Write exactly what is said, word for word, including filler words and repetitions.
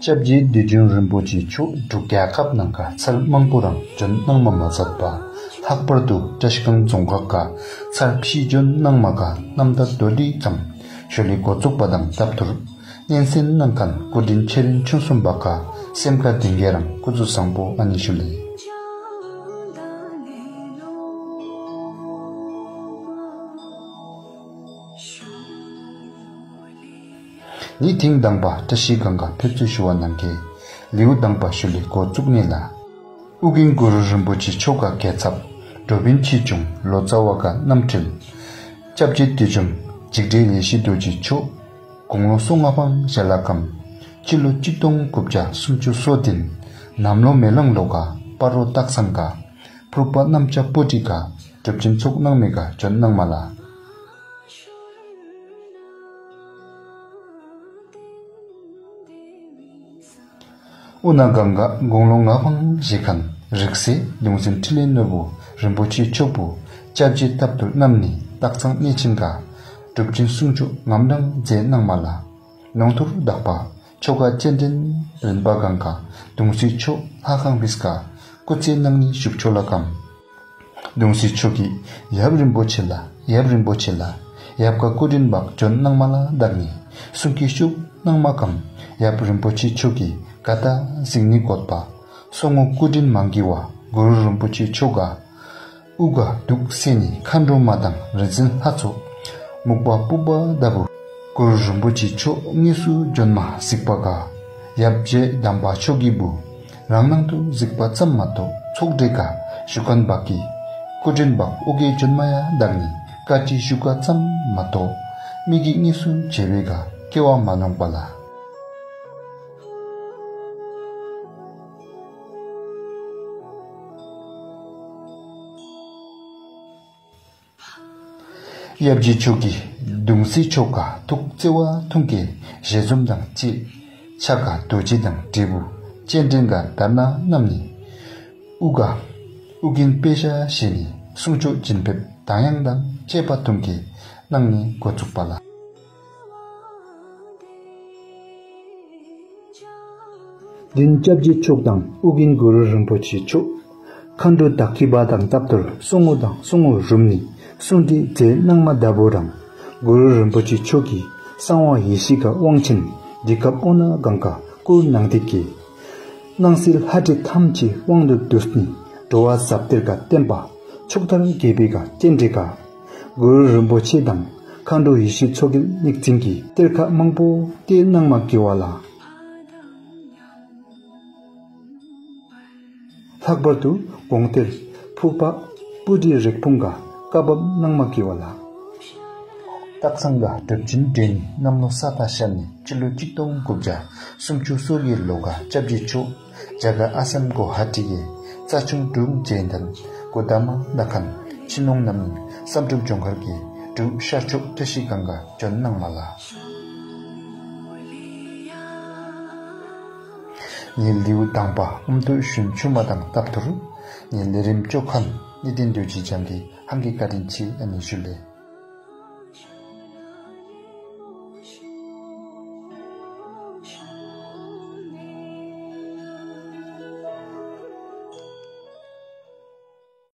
སྐྱབས་རྗེ་བདུད་འཇོམས་རིན་པོ་ཆེ་མཆོག་འབྲུག་རྒྱལ་ཁབ་ནང་ག་ཚར་མང་པོ་རང་བྱོན་གནང་མ་མ་ཚད་པ། ལྷག་པར་དུ་བཀྲ་ཤིས་སྒང་རྫོང་ཁག་ག་ཚར་ཕྱིས་བྱོན་གནང་མ་ག་རྣམ་ཐར་མདོར་བསྡུས་ཙམ་ཞུ་ལེ་འགོ་བཙུགས་པ་དང་སྟབས་བསྟུན། སྙན་གསན་གནང་མཁན་སྐུ་དྲིན་ཆེ་རིན་ཆུན་གསུམ་པ་ག་སེམས་ཁ་དོན་གྱི་རང་སྐུ་གཟུགས་བཟང་པོ་ཨ་ནི་ཞུ་ལེ། ནི་ཐེངས་དང་པ་བཀྲ་ཤིས་སྒང་ག་ཕེབས་བསུ་ཞུ་བ་གནང་མཁན་ལེའུ་དང་པ་ཞུ་ལེ་འགོ་བཙུགས་ནས་ལ། ཨུ་རྒྱན་གུ་རུ་རིན་པོ་ཆེ་མཆོག་ག་རྒྱལ་ཚབ་འགྲོ་ཕན་ཆེ་ཆུང་ལོ་ཙཱ་བ་ག་རྣམ་འཕྲུལ། སྐྱབས་རྗེ་བདུད་འཇོམས་འཇིགས་བྲལ་ཡེ་ཤེས་རྡོ་རྗེ་མཆོག་དགུང་ལོ་སོ་ལྔ་པའང་ཞལ་ལག་གམ། སྤྱི་ལོ་གཅིག་སྟོང་དགུ་བརྒྱ་སུམ་ཅུ་སོ་བདུན་གནམ་ལོ་མེ་གླང་ལོ་ག་སྤ་རོ་སྟག་ཚང་ག་ཕུར་པ་གནམ་ལྕགས་པོ་ཏི་ག་གྲུབ་ཆེན་ཚོགས་གནང་མི་ག་བྱོན་གནང་མ་ལ། ཨུ་ན་གང་ག་དགུང་ལོ་ལྔ་པའང་བཞེས་མཁན་རིག་སེ་གདུང་སྲས་འཕྲིན་ལས་ནོར་བུ་རིན་པོ་ཆེ་མཆོག་པུ་སྐྱབས་རྗེ་སྟབས་བསྟུན་རྣམ་གཉིས་སྟག་ཚང་གནས་ཆེན་ག་གྲུབ་ཆེན་གསུང་ཆོག་ངམ་གྲངས་མཛད་གནང་མ་ལ། ནོར་ཐུར་དག་པ་ཆོ་ག་སྤྱན་འདྲེན་རིམ་པ་གང་ག་གདུང་སྲས་མཆོག་ལྷ་ཁང་བིས་ག་སྐུ་ཚེ་གནང་ནི་བཞུགས་ཆོག་ལ་གམ། གདུང་སྲས་མཆོག་གིས་ཡབ་རིན་པོ་ཆེ་ལ་ཡབ་རིན་པོ་ཆེ་ལ་ཡབ་ག་སྐུ་དྲིན་བག་བྱོན་གནང་མ་ལ་བདག་ནི་གསུང་གི་ཤུགས་གནང་མ་གམ། ཡབ་རིན་པོ་ཆེ་མཆོག་གིས་ག་ད་གཟིགས་ནི་བཀོད་པ་སོ་ངོ་སྐུ་དྲིན་མང་གི་བ་གུ་རུ་རིན་པོ་ཆེ་མཆོག་ག་དབུ་ག་གདུགས་སེ་ནི་མཁའ་འགྲོ་མ་དང་རིག་འཛིན་ལྷ་ཚོགས། སྨུག་པ་སྤུབས་པ་ལྟ་བུ། གུ་རུ་རིན་པོ་ཆེ་མཆོག་དངོས་སུ་བྱོན་མ་གཟིགས་པ་ག་ཡབ་རྗེ་དམ་པ་མཆོག་གི་བུ། རང་སྣང་དུ་གཟིགས་པ་ཙམ་མ་གཏོགས་ཚོགས་གྲལ་ག་བཞུགས་མཁན་བག་གི་སྐུ་དྲིན་བག་ཨོ་གེ་བྱོན་མ་ཡ་བདག་ནི་བཀའ་དྲིན་ཞུ་ག་ཙམ་མ་གཏོགས་མིག་གི་དངོས་སུ་མཇལ་བའི་ག་སྐལ་བ་མ་ལོངས་པ་ལ། ཡབ་རྗེ་མཆོག་གིས་གདུང་སྲས་མཆོག་ག་ཐུགས་བརྩེ་བ་ཐུང་གི་ཞལ་འཛུམ་དང་བཅས་ཕྱག་ག་རྡོ་རྗེ་དང་འབྲས་བུ་སྤྱན་འདྲེན་ག་དར་ནག་བསྣམས་ནས་དབུ་ག་ཨུ་རྒྱན་པད་ཞྭ་བཞེས་ནས་གསུང་ཆོག་བྱིན་ཕེབས་གདངས་དབྱངས་དང་བཅས་པ་ཐུང་གི་གནང་ནས་འགོ་བཙུགས་པ་ལ། བདུན་སྐྱབས་རྗེ་མཆོག་དང་ཨུ་རྒྱན་གུ་རུ་རིན་པོ་ཆེ་མཆོག་མཁའ་འགྲོ་བདག་གི་བ་དང་སྟབས་བསྟུན་སོ་ངོ་དང་སོ་ངོ་རུམ་ནས་གསུང་འདི་མཛད་གནང་མ་ད་བོ་རང་གུ་རུ་རིན་པོ་ཆེ་མཆོག་གིས་གསང་བ་ཡེ་ཤེས་ཀ་དབང་ཆེན་འདི་སྐབས་ཨོ་ན་གང་ག་བསྐུར་གནང་སྟེ་གི། སྣང་སྲིད་ལྷ་འདྲེ་ཐམས་ཅད་དབང་དུ་བསྡུས་ནས་འགྲོ་བ་ཟབ་གཏེར་ཀ་བསྟན་པ་ཕྱོགས་མཐར་རྒྱས་པའི་ཀ་རྟེན་འབྲེལ་ཀ། གུ་རུ་རིན་པོ་ཆེ་དང་མཁའ་འགྲོ་ཡེ་ཤེས་མཆོག་གི་དམིགས་འཛིན་གྱི་གཏེར་ཁ་མང་པོ་གཏད་གནང་མ་དགེ་བ་ལ། ལྷག་པར་དུ་དགོངས་གཏེར་ཕུར་པ་སྤུ་གྲིའི་རིགས་ཕུང་ག་བཀའ་བབས་གནང་མ་དགེ་བ་ལ། སྟག་ཚང་ག་གྲུབ་ཆེན་འདྲེན་གནམ་ལོ་ས་ད་ཤར་ནས་སྤྱི་ལོ་གཅིག་སྟོང་དགུ་བརྒྱ་སུམ་ཅུ་སོ་བརྒྱད་ལོ་ག་སྐྱབས་རྗེ་མཆོག་རྒྱ་གར་ཨ་སམ་གོ་ཧ་ཊི་ཡི་རྩ་ཆུང་དྲུང་རྗེ་འདན་གོ་ད་མ་ན་ཁན་ཕྱི་ནང་རྣམ་གཉིས་བསམ་གྲུབ་ལྗོངས་མཁར་གྱི་འབྲུག་ཤར་ཕྱོགས་བཀྲ་ཤིས་སྒང་ག་བྱོན་གནང་མ་ལ། ངའི་ལེའུ་དང་པ་ཨུམ་ཏུ་ཞུན་ཆུ་མ་དང་སྟབས་ཐུར། ངའི་ལས་རིམ་བཅོ་ཁན་གནས་བརྟན་རྡོ་རྗེ་འཆང་གི་ཧང་གི་བཀའ་དྲིན་ཆེ་ཨ་ནི་ཞུ་ལེ།